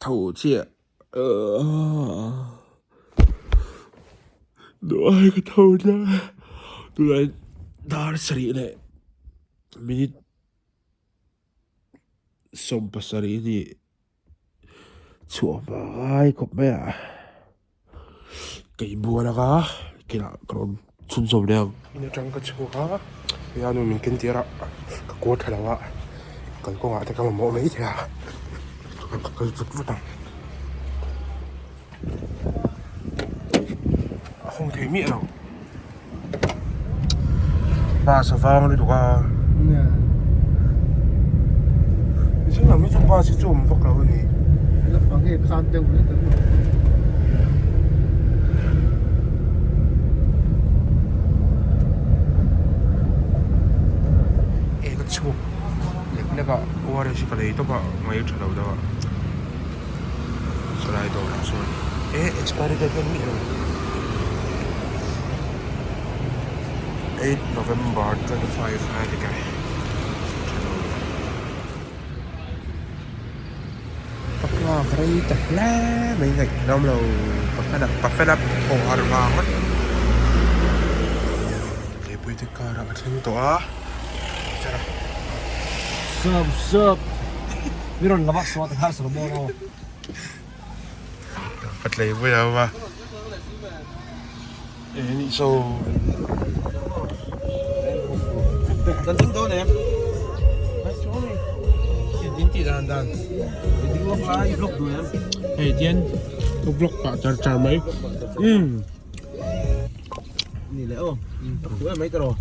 tho chiah duai ka tho tlat tunah hian dar sarih leh minute 70 a ni chhuah hma ngai khawp mai a ka inbual ang a kinah ka rawn chhunzawm leh ang. In atang ka chhuak a piano min ken tir a ka kual tha lo a kalkawngah te ka mamawh mai thei a ka kal vut vut ang a hawng thei miah lo bus a vang lutuk a mihring lam hi chu bus hi chu awm vak lo a ni. E ka chhuak lek lek a ORS hi ka lei tawp a ngaih tha lo deuh a chalai dawrah chuan e expiry date en miah lo 8 November 25 a dik a tha lo. Ka nghak rei ta hle mai ngaihnawm lo ka fan a ka fan a thaw har vang a Leipui te car ah ka thleng tawh a Sup sup mi rawn la vak suah ti kha saw maw aw. Ka tlei pui lo va e nih saw. Kan ding dawn em? In tih dan dan. I ding lawk lai i vlog duh em? Hei tian ka vlog pah char char mai. Umm. Ni leh aw. Ka phu em mai tiraw?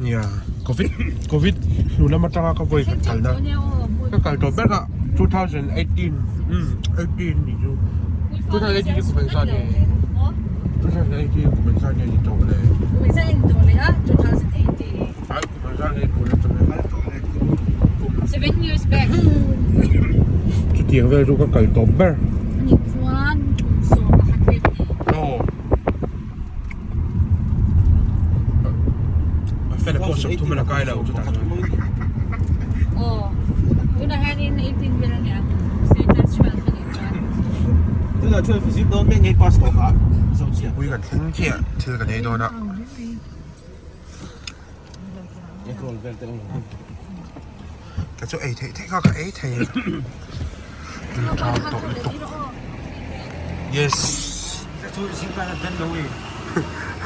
Nia, covid covid hnu lam atanga ka vawi khat kalna. Ka kal tawh ber kha 2018 umm 18 ni chu 2018 hi kum engzat nge? 2018 kum engzat nge ni tawh le? Kum engzat nge ni tawh le a 2018. Ai kum engzat nge tun a chawlh kal tawh le kum 7 years back. Chutiang vel chu ka kal tawp ber. Ani chuan kum 10 vel ni. Aw. Fela pawh 30 a la kai lo chutah chuan. Aw tunah hianin 18 vel ania se class 12 anih chuan. Tunah 12 zir dawn mek ngei pass tawh kha zo chiah. Pui kan thleng chiah thil kan ei dawn a. Egg roll vel te awm lo. Ka chu ei theih theih kha ka ei thei. Tui tawh lutuk. Yes. Chu zingkan a den lo e.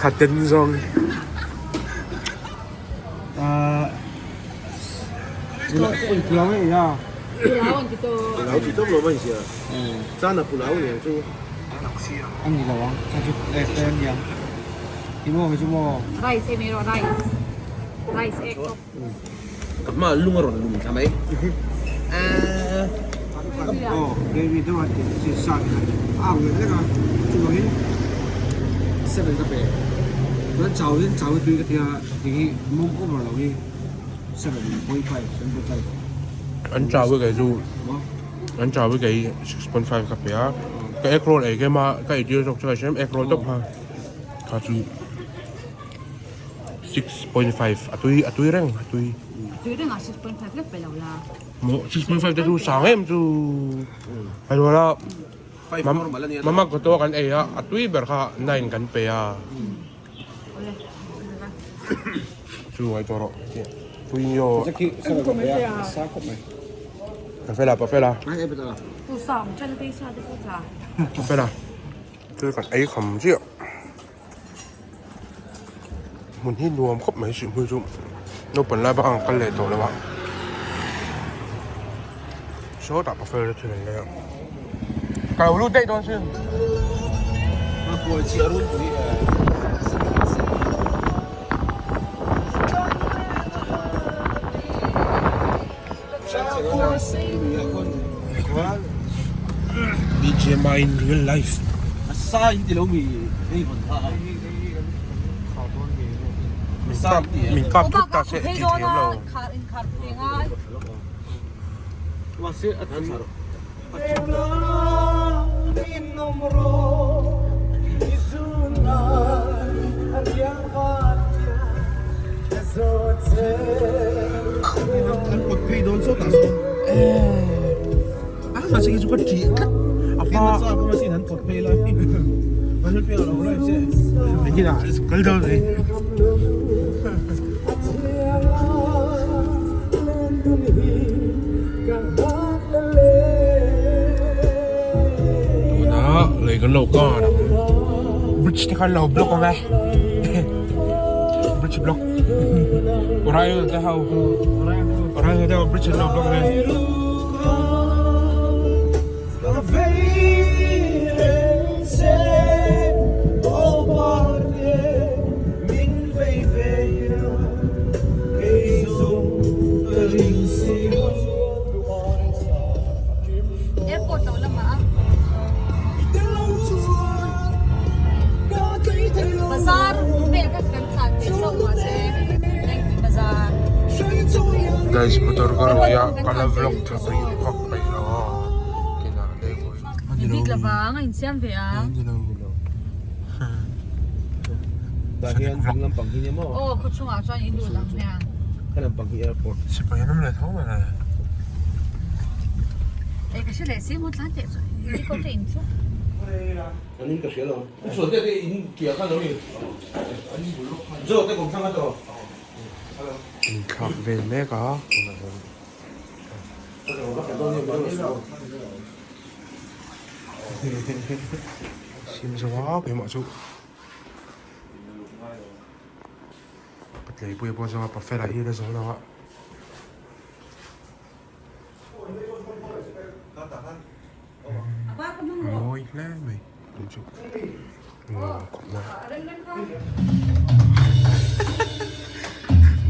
A den zawng. Pulau e ya. Pulau an ti to. Pulau ti tawp lo mai sia. Chana pulau ni ang chu. Ani lo ang. Cha chu e te ni ang. Ti mo chu mo. Rice e mero rice. Rice e ko. Ka hma lung a rawn lum thla mai. Oh, gravy deuh a ti chi sa ni kha a ang lek lek a chuvangin 7 ka pe. Chuan chau in chau hi tui ka tia ti hi mum over lo hi 7.5 7.5. An chau hi kei chu an chau hi kei 6.5 ka pe a. Ka egg roll ei kem a ka ei tir zawk chu ka hria egg roll tawp kha kha chu 6.5 a tui a tui reng a tui. A tui reng a 6.5 lek pe lo la. Maw 6.5 te chu sang em chu. Hei rual a mama ka to kan ei a a tui ber kha 9 kan pe a. Chu ngai tawh rawh. Tui nio. Pa fela pa fela. Tu sam chan te sa te pawh tha. Pa fela. Thil kan ei kham chiah. Hmun hi nuam khawp mai hrim hi chu naupang lai bak ang kal leh tawh lo a sawtah pafel te thil an lei a ka lo lut daih dawn sin. BGMI in real life. Min kap thut ta se tih thiam lo. Engin ah kal dawn ni. Tunah lei kan lo kar ang bridge te khan lo block ang e bridge block Orion te ho Orion te ho bridge an lo block ang e. Airport lo lamah a Bazar vel kha kan tlan ve chauh mahse Lengpui Bazar. Guys motor ka rawih a ka la vlog tha peih vak peih lo a kinah lengpui I bik lovang a insiam ve a. Aw khaw chungah chuan i lut ang hmiang. Sipai an awm leh tho mai le. Ei ka hre leh si maw tlan teh chu i kawt a in chu. Inthlak vel mek a tunah hian. Sim zo a keimah chu patleipuia pawh zawng a pa fela hi la zo lo a. Mawi hle mai tun chu nuam khawp mai.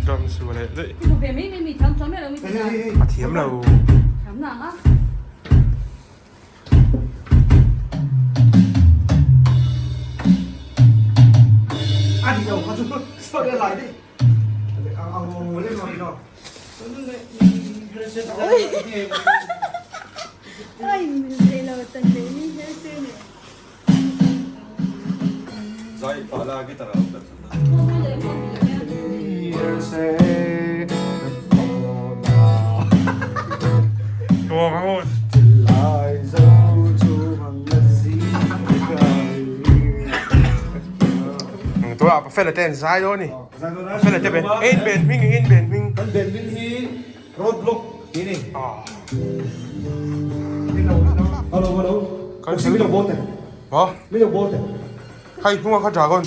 Drum su leh daih. A thiam lo. Tua pa fela ten zai do ni. Fela te ben ein ben hming ein ben hming. Kan ben hming hi road block ti ni. Ah. Hello hello. Kan si mi lo bol te. Ha? Mi lo bol te. Hai hnunga kha dragon.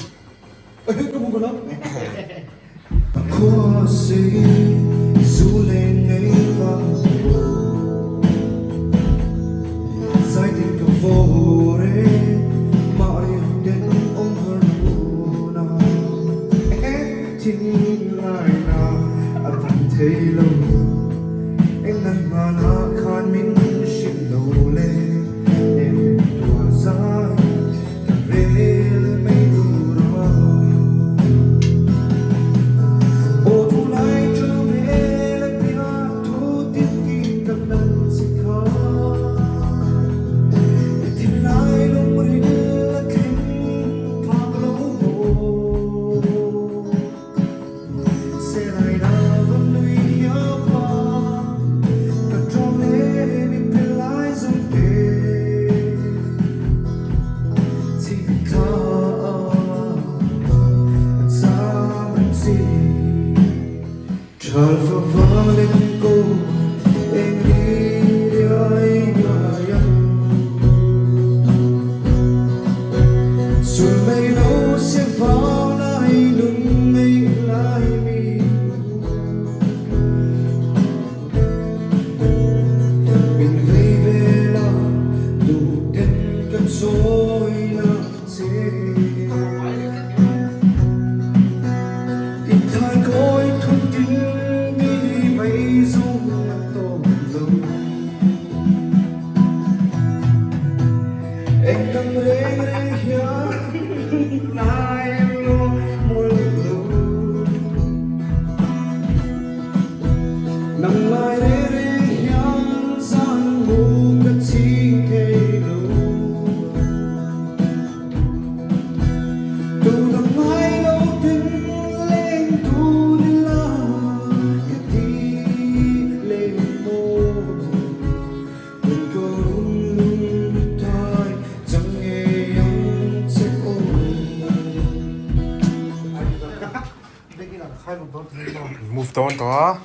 dawn tawh a.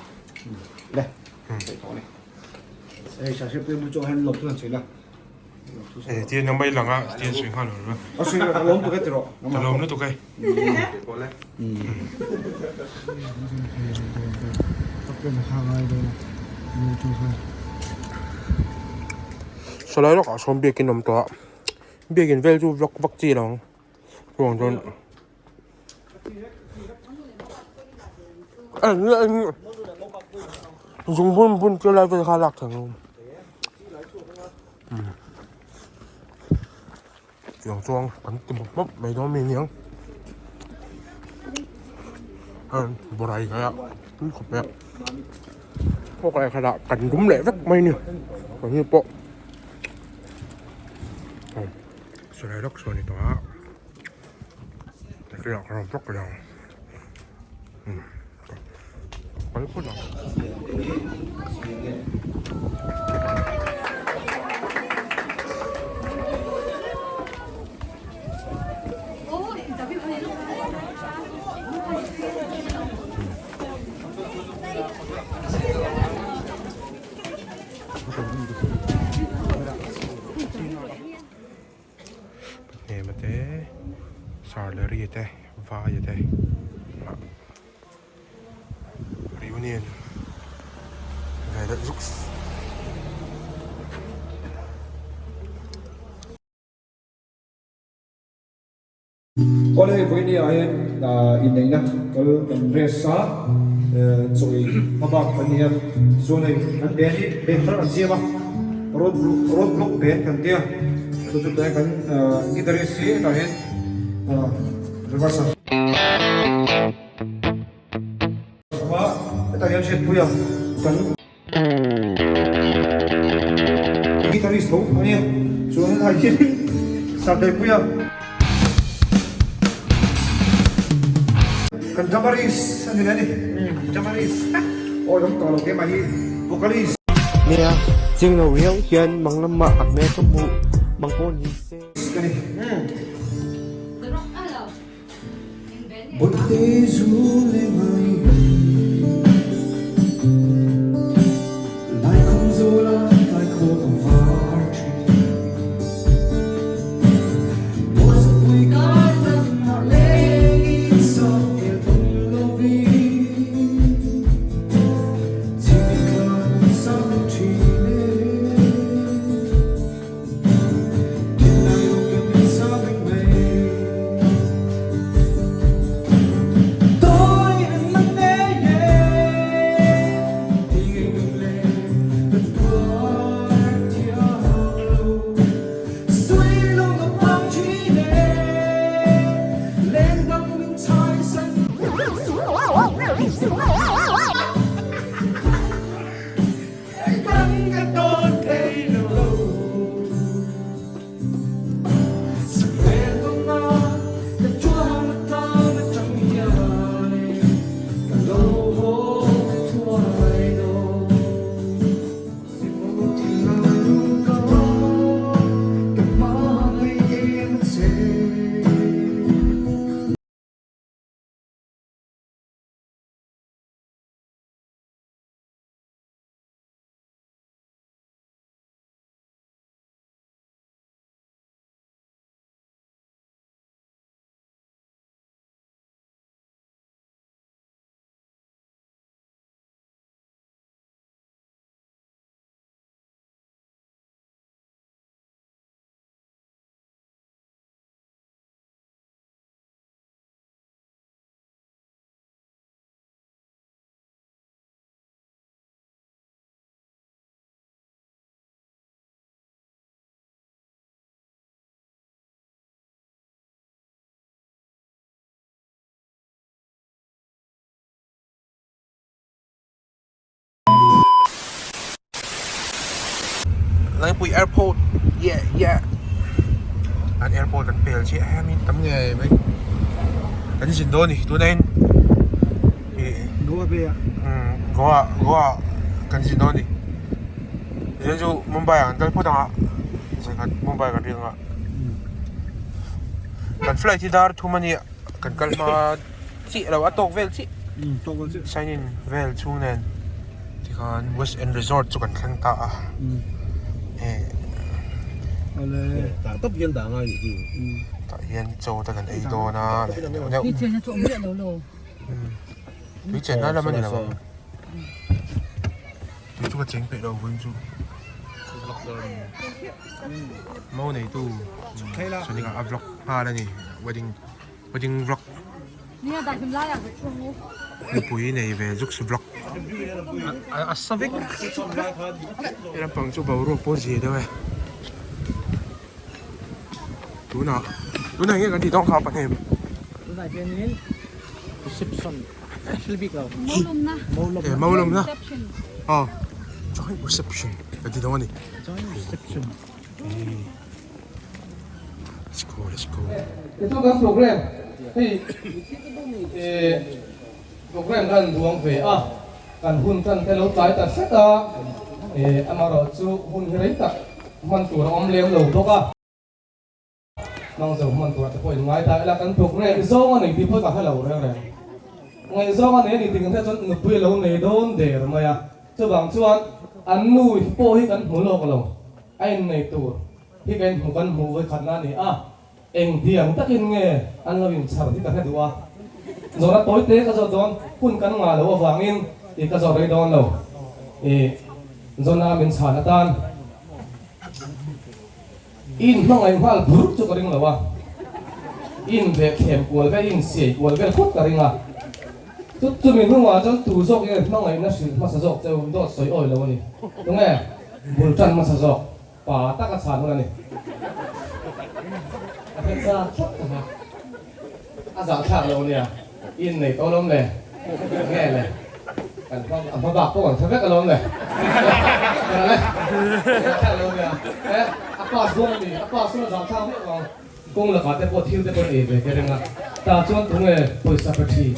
Le. Tawh ni. Hei sa se pui chu han lawm chu han sawi la. Eh tian nang mai lang a tian sawi nghal lo. A sawi la lawm tuk e ti rawh. Ka lawm lutuk e. Salai lawkah sawn biakin awm tawh a biakin vel chu vlog vak chi lo ang ruang chuan zung bun bun te lai vel kha lak theih ang tiang chuan kan ti mawp mawp mai dawn mi aniang borai kai a tui khawp mai a khaw kai khat ah kan dum leh vek mai a ni keini pawh sawi lawk sawi ni tawh a nakinah ka rawn vlog leh ang kal phawt ang. Hnema te Sarleri te Vaia te ah reunion ve deuh zuk. Awle hei vawiin ah hian inneihna kal kan rest a chawi hmabak kan ni a tichuan hei kan band hi band thar an siam a road road block band kan tia chu chu tunah kan guitarist hi hetah hian reverse a hetah hian hriatpui a kan. Guitarist tho a nia chuan hetah hian Sardaipui a kan drummerist a ni leh a ni drummerist awi awm tawh lo keimah hi vocalist. Nia ching lo riau hian mang lamah a hmel ka hmuh mang pawh ni se. Ka ni. Bawihte zu le ngai Lai khum zawl a tlai khaw ka var thin Mawi zapui kai tan ah lengin sawm el tum lovin Chimit thlan sang thin e Lengpui airport yeah yeah an airport kan pel chiah a mi tam ngei mai kan zin dawn a ni tunah hian ih Goa bay ah Goa Goa kan zin dawn a ni tichuan chu Mumbai ah kan kal phawt ang a zan khat Mumbai kan riak ang a kan flight hi dar thum a nia kan kal hma chiah lo a tawk vel chiah. Sign in vel chhung nen tikhan West End Resort chu kan thleng ta a. Tah hian chaw te kan ei dawn a leh neuh neuh. Tui chenna lam a ni lo ang. Tui chu ka cheng peih lo vawiin chu. Mo neitu Sonika a vlog nghal a ni wedding wedding vlog. Mipui nei ve zuks vlog a sa vek. He lampang chu boruak pawh zia deuh e. Tunah tunah enge kan tih dawn kha pahnih. Tunah hianin reception thil bik lo. Maulawmna. Eh maulawmna. Ah joint reception kan ti dawn a ni. Joint reception. Let's go let's go. Tichuan kan program hei eh program kan duang ve a kan hun tan te lo tlai ta hret a eh amaherawhchu hun hi rei tak hman tur a awm lem lo bawk a. Hmang zo hman tur te pawh in ngai ta ila kan program zawng a nei tih pawh ka hre lo reng reng. Ngaihzawng a nei a ni tih kan hriat chuan nupui a lo nei dawn der mai a, chuvang chuan an nu pawh hi kan hmu lawk lo, a innei tur hi ka inhmu kan hmuh vawikhatna a ni a, engtiang takin nge an lo inchhar hi ka hre duh a, zawhna tawi te ka zawt dawn hun kan ngah loh avangin ih ka zawt rei dawn lo, ih zawhna min chhan atan. I inhmangaih nghal bur chu ka ring lo a, i inbeh thlem kual vel, i insiai kual vel phawt ka ring a. Chu chumi hnungah chuan tu zawk nge hmangaihna hrilh hmasa zawk cheu dawt sawi awi lo a ni. Tunge bul tan hmasa zawk pa tak a chhan hun a ni. A hre chak thlap ta kha. A zahthlak lo nia, i innei tawh alawm le, nge le, kan hma a hma bak pawh kan hre vek alawm le, ka le, zahthlak lo nia, e a pass dawn a ni, a pass chuan a zahthlak viau ang, kawng lakah te pawh thil te pawh an ei ve te reng a, tah chuan tunge pawisa pe thin,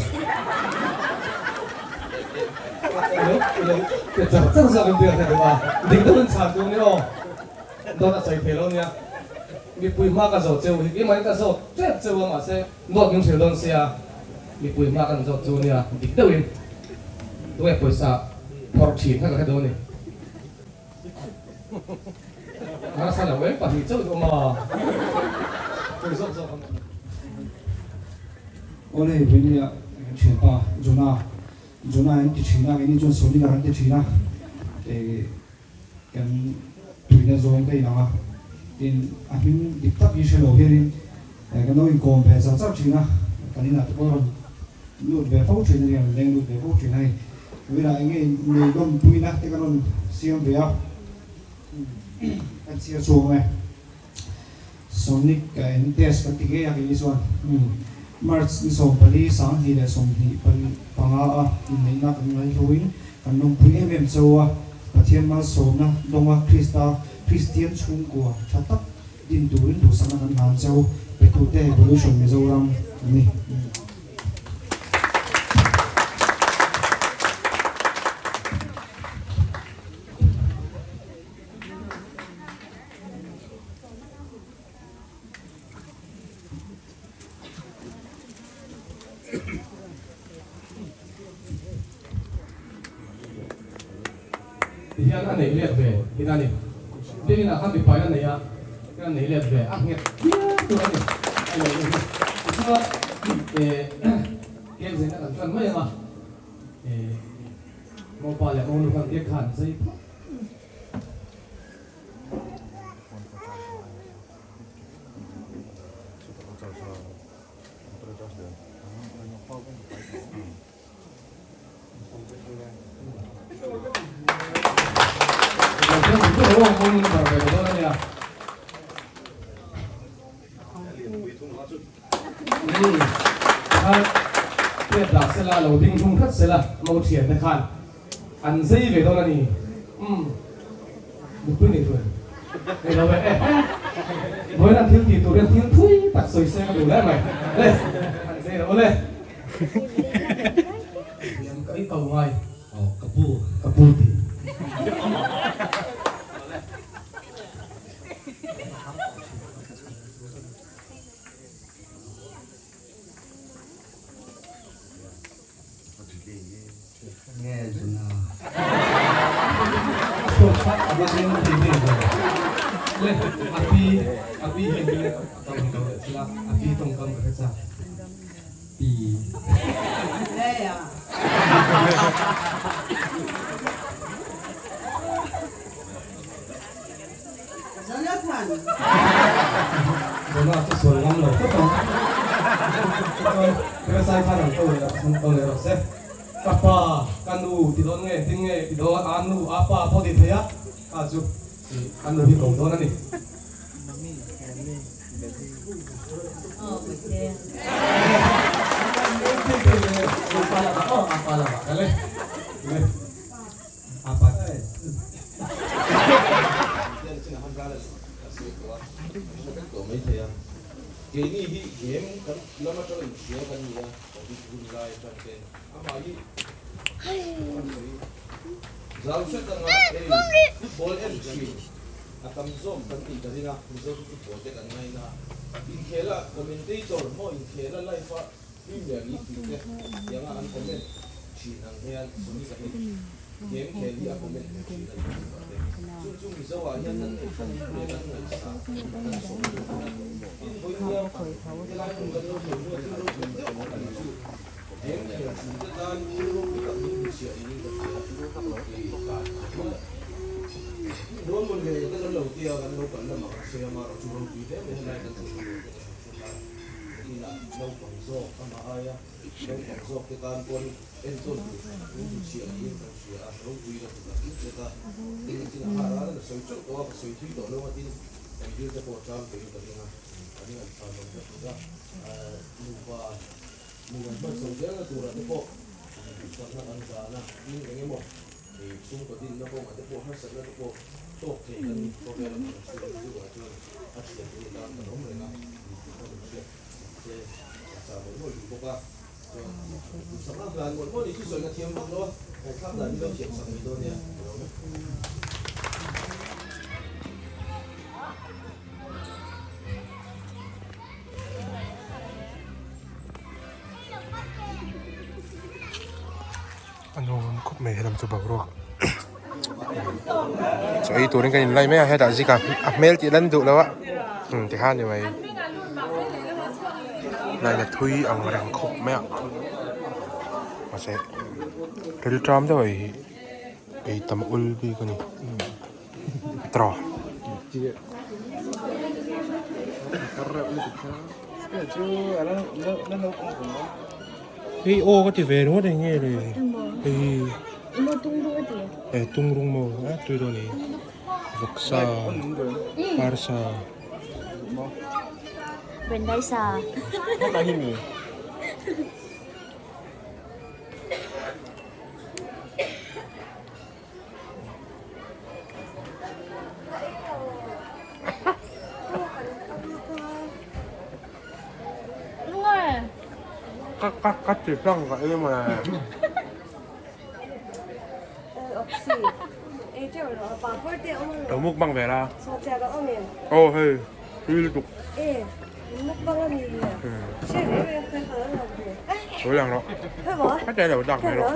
ilo ilo pe char char zawk in biak hre duh a, dik deuhin chhan tur ni aw, dawt a sawi thei lo nia. Mipui hma ka zawt cheu hi keimah in ka zawt tep cheu a mahse dawt min hrilh dawn sia mipui hma kan zawt chu nia dik deuhin tunge pawisa phawrh thin kha ka hre dawn a ni. Nasa lo em pahnih chauh in awm a pawi zawk zawk ang. Awle Venia kan thianpa Jonah Jonah an ti thin a keini chuan Sonika kan ti thin a Kan tuina zawng te inang a, tin a hming dik tak hi hre lo hianin kan lo inkawm ve char char thin a, kan inah te pawh a rawn lut ve fo thin a ni, a rawn leng lut ve fo thin a ni. Tunah eng nge nei lawmpuina te kan rawn siam ve a, kan chhiar chhuak ang e. Sonic en test kan ti ngei a kei chuan March ni 14 2025 a inneihna kan ngaihluin kan lawmpui em em cho a, Pathian malsawmna dawnga Krista Kristian chhungkua tha tak din turin duhsakna kan hlan cho petute Evolution Mizoram a ni. Ti hian a neih let ve tihna a ni. Biakinn ah khan mipa in a nei a, hian a neih let ve a nghet viau tur a ni. A lo ni hi. Tichuan eh cake zaina kan tan mai ang a, eh mopa leh monu khan cake kha an zai phawt. Lo ding hlung hret sela mo thian te khan an zei ve dawn a ni. Umm nupui nei tur nei lo e vawiin an thil tih tur hian thil thui tak sawi se ka duh hle mai le an zei lo le liam ka i ko ngai ka pu ka pu ti. A va eng thei ve ve. Le, a pi, a pi hian hming a kal hi lo leh thil a, a pi tawngkam ka hre chak. Pi. Jonah chu sual ngam lo tawp ang. Chuan Resai khan an ko leh an ko leh rawh se. Ka pa, ka nu ti dawn nge, tin nge ti dawn, a nu, a pa pawh ti thei a, kha chu ka nu hi ko dawn a ni. Keini hi game kan lam atanga inhria kan ni a, Covid hun lai atang te amah hi an sawi zau hret anga hei football en thin a tam zawk kan tih ka ring a, Mizo chu football te kan ngaina a, inkhela commentator maw inkhela live a Premier League tih te tianga an comment thin ang hian Sonic-a hi game khel hi a comment ve thin a ni tih pah te. Chu chu Mizo ah hian kan ngaihsan leh kan ngaihsah kan sawm tur a ni. Tin vawinia helai hmun kan lo thlen hnu a thil ropui deuh a ni chu game khel thin te tan thil ropui tak min hmuchhiah niin ka hria ti dawn mawn le te kan lo tia kan lo kal lamah kan sawi a marawh chu ropui hle mai helai kan thlen hnu te ka hrilh hre khan. Ina naupang zawk amah aia naupang zawk te tan pawn enkawl tur min hmu chhiah niin kan hria a, ropui ka ti tak zet a, tin tin a har a, ka sawi teuh tawh a, ka sawi thui tawh lo a, tin kan dil te pawh ṭam tawhin ka ring a, ka ring an chhan awm ka ti a, nupa nun an hman chho zelna turah te pawh duhsakna kan zan a, tin eng emaw chhungkaw dinna kawngah te pawh harsatna te pawh tawk thei kan ni khawvel a kan chhung chungah chuan a thian te hi tan kan awm reng a ni tih kan inhriat che kan chah mawlh mawlh duh bawk a chuan duhsak lak dan mawlh mawlh ni chu sawi ka thiam vak lo a ngaihthlak dan hi lo thiam sak mai dawn nia ka lo. A nuam khawp mai helam chu boruak chaw ei turin kan inlai mai a hetah zika a hmel tih lan duh lo a umm tikhan ni mai laina thui ang reng khawp mai a mahse ril ṭam deuh a hi ei tam ul bik a ni tawh. Hei aw ka ti ve ringawt eng nge le hei e tungrung maw a tui dawn e vawksa parsa Ka ka ka ti hlang ka em e. Lo mukbang ve la. Aw hei tui lutuk. Sawi lang rawh. Ka te lo dak mai rawh.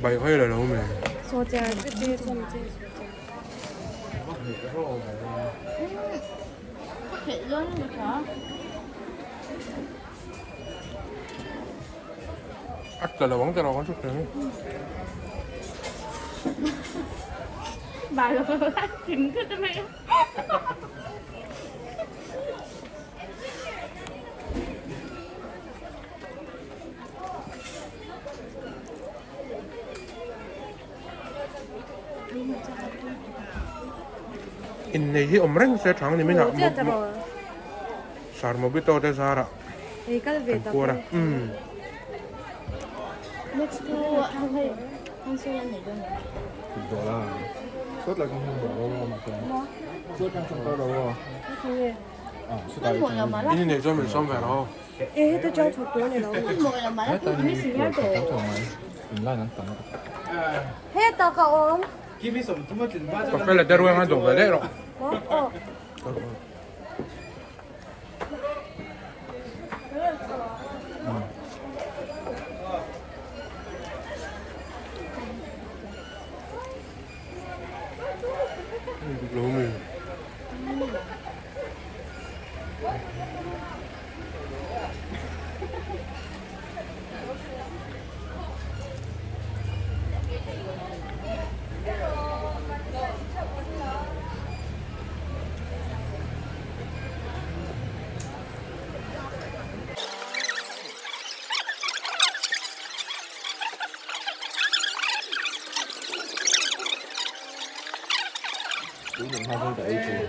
Bai hawi lo lo mai. A tla lo ang tla lo ang chu tla ni. Innei hi awm reng se thang ni min ah Sar Mobito te zarah kan puar a. Next to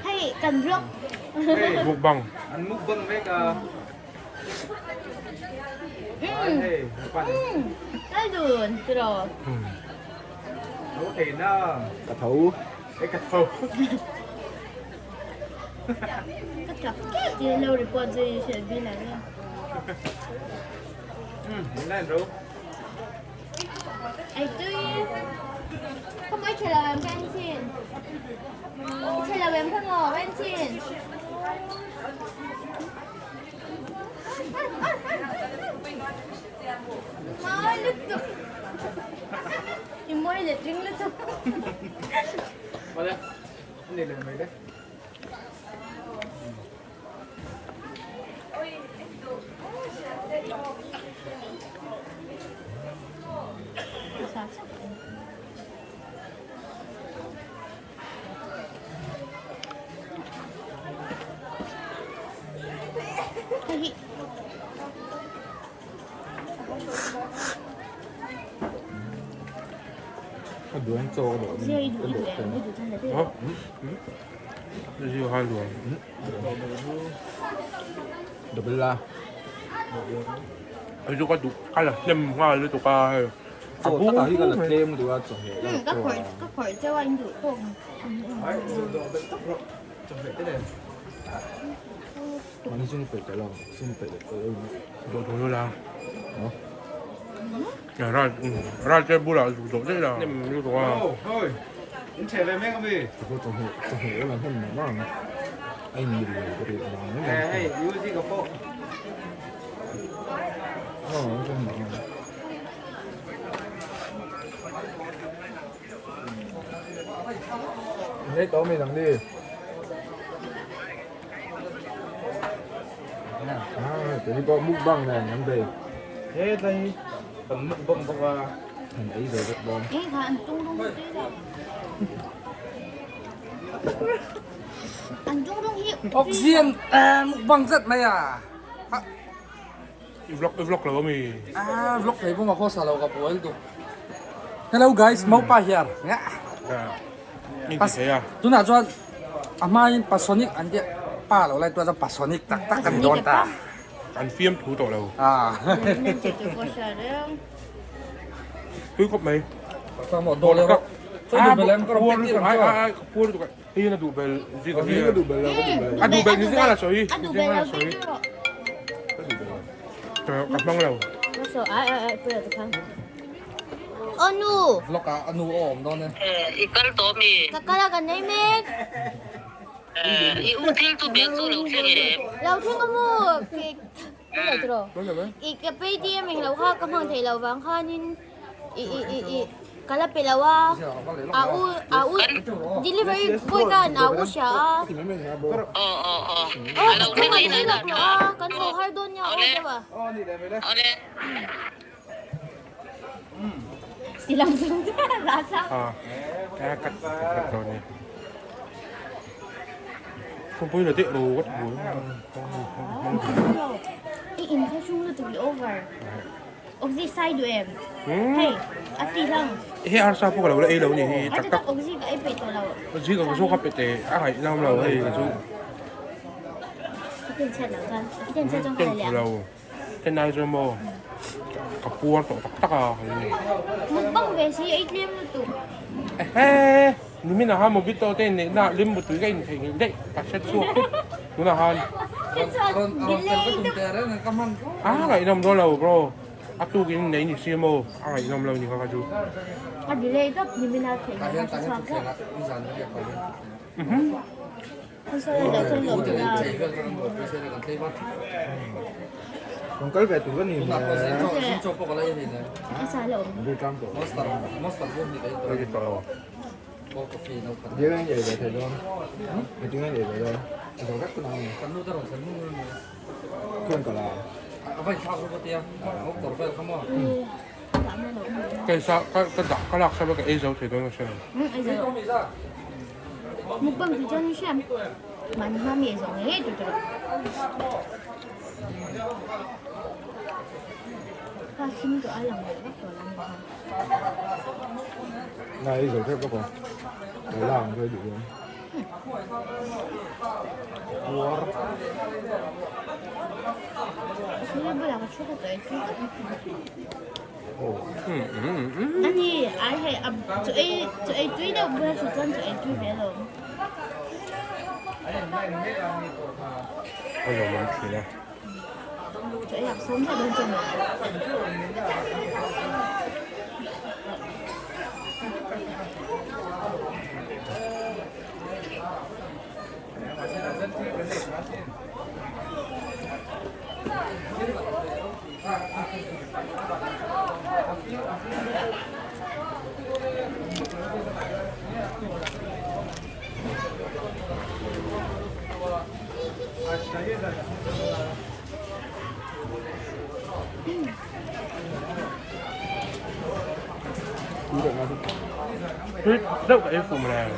Hei kan vlog. Mukbang. An mukbang vek a. Hei, pan. Cái đường rồi. Tho thei na. Ka tho. Ei ka tho. Ka tap ti lo report zui hriat bil ang e. Line ro. Ai tui. Không ai trả lời em các anh chị. Trả lời em không ngờ anh chị. Moi lutuk. Moi le drink lutuk. Wala. Ani le mai le. Lấy tổ mì lần đi. À, tụi nó có mukbang này nhắm về. Thế đây tầm mukbang bốc qua. Thành ấy rồi rất bon. Ê, thằng tung tung tí rồi. Anh tung tung hiệu. Oxygen mukbang rất mày à. Vlog vlog là mì. À, vlog này bông mà khó xả lầu gặp bố ấy tụ. Hello guys, mau pa here. Nga. Pas à. Tu na chuan a hmain pasonic an tia pa lo lai tuan chuan pasonic tak tak an dawn ta. An fiam thu tawh lo. À. Tui khawp mai. Chuan duh bel em ka rawn pek tir ang chu. A puar lutuk a. Hei hian a duh bel zing a hi. A duh bel a duh bel ni zing a la sawi. A duh bel lo pek tir rawh. Ka hmang lo. Aw nu. Vlog ah a nu a awm dawn e. I kal tawh mi. Ka kal a kan nei mek. I u thil chu bag chu lo thleng em? Lo thleng a maw I ka paytm eng lo kha ka hmang thei lo vang khanin i i i i ka la pe lo a a u a u delivery boy khan a u hria a. Aw aw aw. Aw ka hmang thei lo a kan haw har dawn nia aw deuh a. Ti lang chung chiah a za A ka cut cut dawn e. Kawngpui la deuh ro ka ti buai I in kha hrung lutuk i over. Awzi sai duh em? Hei a ti hlang. Hei arsa pawh ka lo la ei lo ni hi tak tak. Awzi ka ei peih tawh lo. Awzi ka zawk a pe teh a ngaih lam lo hei ka chu. I ten chhiat lo chuan i ten chhiat chuan ka la leh ang. Ten ai chuan maw. Ka puar tawh tak tak a. Mukbang ve si ei tlem lutuk. Ehe! Nimin aha mobito te in neihna ah limbu tui ka in theih nghilh daih ka hre chhuak thut tunah khan. A ngaihnawm dawn lo bro. A tuk in nei ni si maw a ngaihnawm lo ni kha kha chu. A delay deuh nimin a theih nghilh ka hre chhuak zauh. Kal ve tur a ni maw? Keisa ka dah ka lak sa ka ei zo thei dawn a hre lo. Mukbang tu chuan i hriam mahni hma mi ei zawh ngei ngei tur tawh kha thim tawh a lang leh vak tawh lo ni kha. Na ei zo thep bawk a lo la ang chu duh dawn. Puar. Thil bulah ka thu ka chawi tui tak. Ani ai hei a chaw ei chaw ei tui deuh bula thu chuan chaw ei tui ve alawm. A lawm awm thin a. Chaw ei hak sawm zet dawn chuan nuam. Tui deuh ka ei fum reng.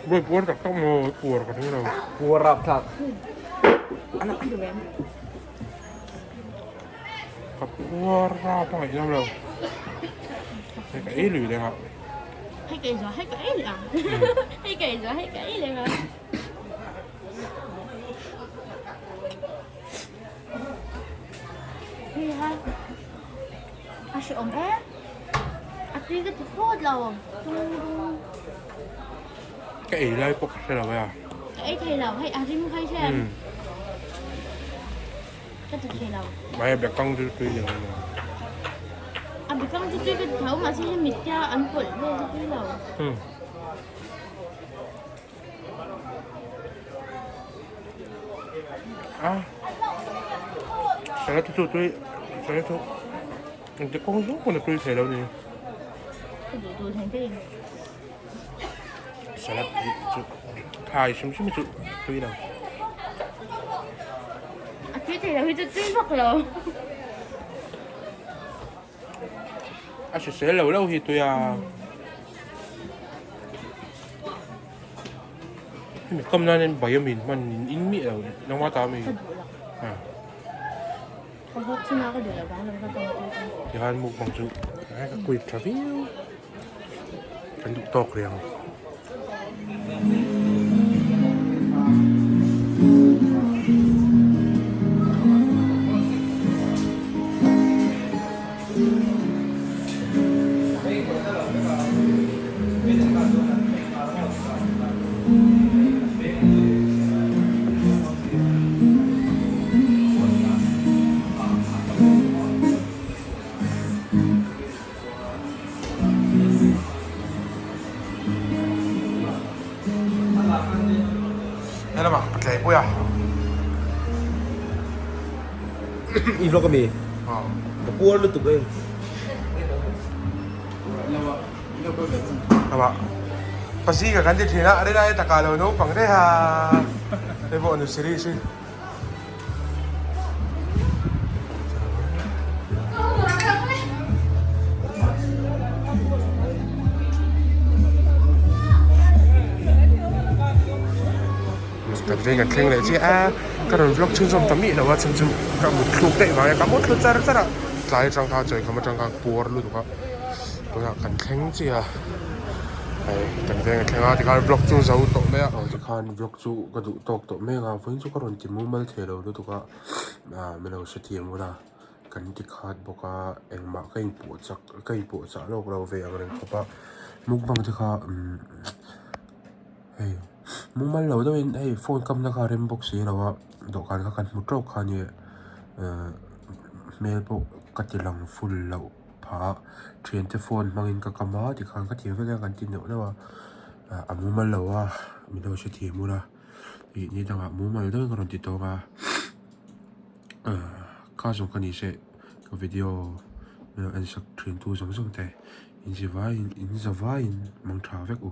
Voi puar tak tak maw puar ka ring lo. Puar rap thlak. Ka puar rap a ngaihnawm lo. Hei ka ei lui leh a. Hei ka ei zuah hei ka ei leh ang. Hei ka ei zuah hei ka ei leh ang. Hei ha. A hreawm em. A tui ka ti phawt lo. Ka ei lai pawh ka hre lo e a. Ka ei thei lo. Hei a rim khai hre. Ka ti thei lo. Mai a bekang chu tui ni lo. A bekang chu tui ka ti tho mahse hei mittia an pawlh vel chu tui lo. A salad chu tui salad chu engti kawng zawng pawn a tui thei lo ni. Ka duh duh thei thei. Salad hi chu thlai hrim hrim hi chu tui lo. A tui thei lo hi chu tui vak lo. A hrisel lo lo hi tui a. Hemi kam nan hian bai amin hman in in miah lo nangma ta ami. Ka duh lo. Ka bawk chhunah ka duh lo vang lo ka tawng tui chu. Tihian mukbang chu ka kuit tha viau. Kan duh tawk rih ang. Helamah ka tlei pui a. I vlog ami? Ka puar lutuk e. Hama pasi ka kan ti thin a rilai taka lo naupang daih a hei pawh nu series hi. Kan veng kan thleng leh chiah a, ka rawn vlog chhunzawm ta miah lo a chhan chu ka mut thluk daih vang a, ka mut thlu char char a, tlai atang khan chawi kham atang khan puar lutuk a, tunah kan thleng chiah a, hei kan veng a thleng a tikhan vlog chu zo tawh mai a, aw tikhan vlog chu ka duh tawk tawh mek a, vawiin chu ka rawn ti mumal thei lo lutuk a, ah min lo hrethiam ula kan ti khat bawk a, engmah ka inpuah chak ka inpuah chah lawk lo ve ang reng khawp a, mukbang te kha umm. Hei mumal lo deuhin hei phone kamna kha a rem bawk si lo a dawhkan kha kan hmu tawk kha nia ehh hmel pawh ka ti lang full loh phah a thiante phone hmangin ka kam a tikhan ka thiam vek a kan ti neuh neuh a ah a mumal lo a min lo hrethiam ula ih ni dangah mumal deuhin ka rawn ti tawng a ahh ka zawng ka ni se ka video min lo en sak thin tu zawng zawng te in zivaiin in zavaiin mang tha vek u.